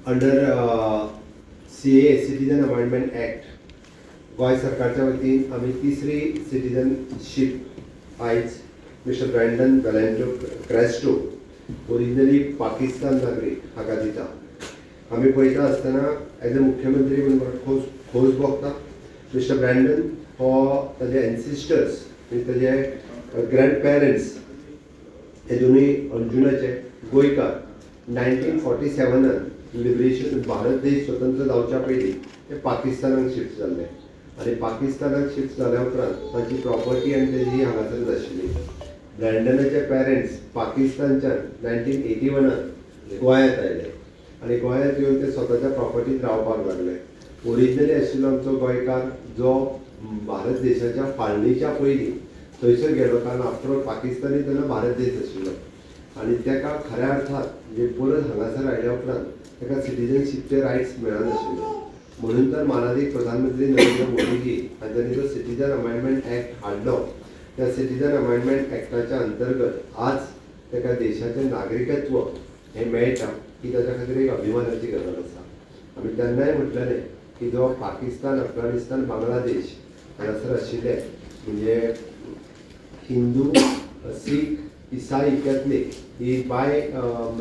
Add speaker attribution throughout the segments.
Speaker 1: Under CAA citizen amendment act Goa सरकारच्या वतीन आमी तिसरी सिटीजनशीप आयज mister Brandon वेलेंटो Crasto, originally Pakistan नागरीक, हाका दिता. आमी पळयता आसतना एज अ मुख्यमंत्री म्हणून म्हाका खोस खोस भोगता. मिस्टर ब्रँडन हो ताजे एन्सिस्टर्स म्हणजे ताजे ग्रँड पेरंट्स हे दोनूय अंजुनाचे गोंयकार. 1947नान लिबरेशन, भारत देश स्वतंत्र जावच्या पयलीं ते पाकिस्तानाक शिफ्ट जाल्ले आनी पाकिस्तानाक शिफ्ट जाल्या उपरांत तांची प्रॉपर्टी आनी तेजी हांगासरच आशिल्ली. ब्रँडनाचे पेरंट्स पाकिस्तानच्यान 1981नान गोंयांत आयले आनी गोंयांत येवन ते स्वताच्या प्रॉपर्टीत रावपाक लागले. ओरिजिनली आशिल्लो आमचो गोंयकार जो भारत देशाच्या फाळणीच्या पयलीं थंयसर गेलो, कारण आफ्टर ऑल पाकिस्तानी तेन्ना भारत देश आशिल्लो आनी ताका खऱ्या अर्थात म्हणजे परत हांगासर आयल्या उपरांत ताका सिटीजनशीपचे रायट्स मेळनाशिल्ले. म्हणून तर मानादीक प्रधानमंत्री नरेंद्र मोदीजी हांच्यांनी जो सिटीजन अमेंडमेंट ॲक्ट हाडलो, त्या सिटीजन अमेंडमेंट ॲक्टाच्या अंतर्गत आज ताका देशाचें नागरिकत्व हें मेळटा, ही ताच्या खातीर एक अभिमानाची गजाल आसा. आमी तेन्नाय म्हटलेलें की जो पाकिस्तान, अफगाणिस्तान, बांगलादेश हांगासर आशिल्ले म्हणजे हिंदू, सीख, इसाई, कॅथलीक ही बाय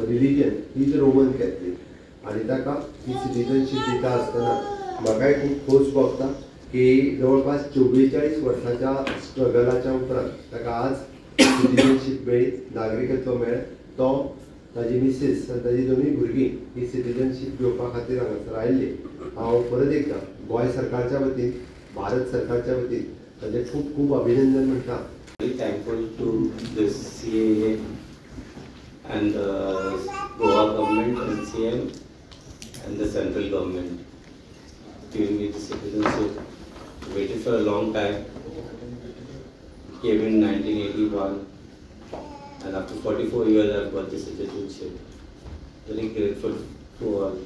Speaker 1: रिलिजन ही रोमन कॅथलीक आनी ताका ही सिटीजनशीप दिता आसतना म्हाकाय खूब खोस भोगता की जवळपास 44 वर्साच्या स्ट्रगलाच्या उपरांत ताका आज सिटीजनशीप मेळ्ळी, नागरिकत्व मेळ्ळें. तो, ताजी मिसीस आनी ताजी दोनूय भुरगीं ही सिटीजनशीप घेवपा खातीर हांगासर आयिल्ली. हांव परत एकदां गोंय सरकारच्या वतीन, भारत सरकारच्या वतीन ताजें खूब खूब अभिनंदन म्हणटा.
Speaker 2: Very thankful to the CAA and the Goa government and CM and the central government giving me the citizenship. Waited for a long time. Came in 1981 and after 44 years I've got the citizenship. Very grateful to all.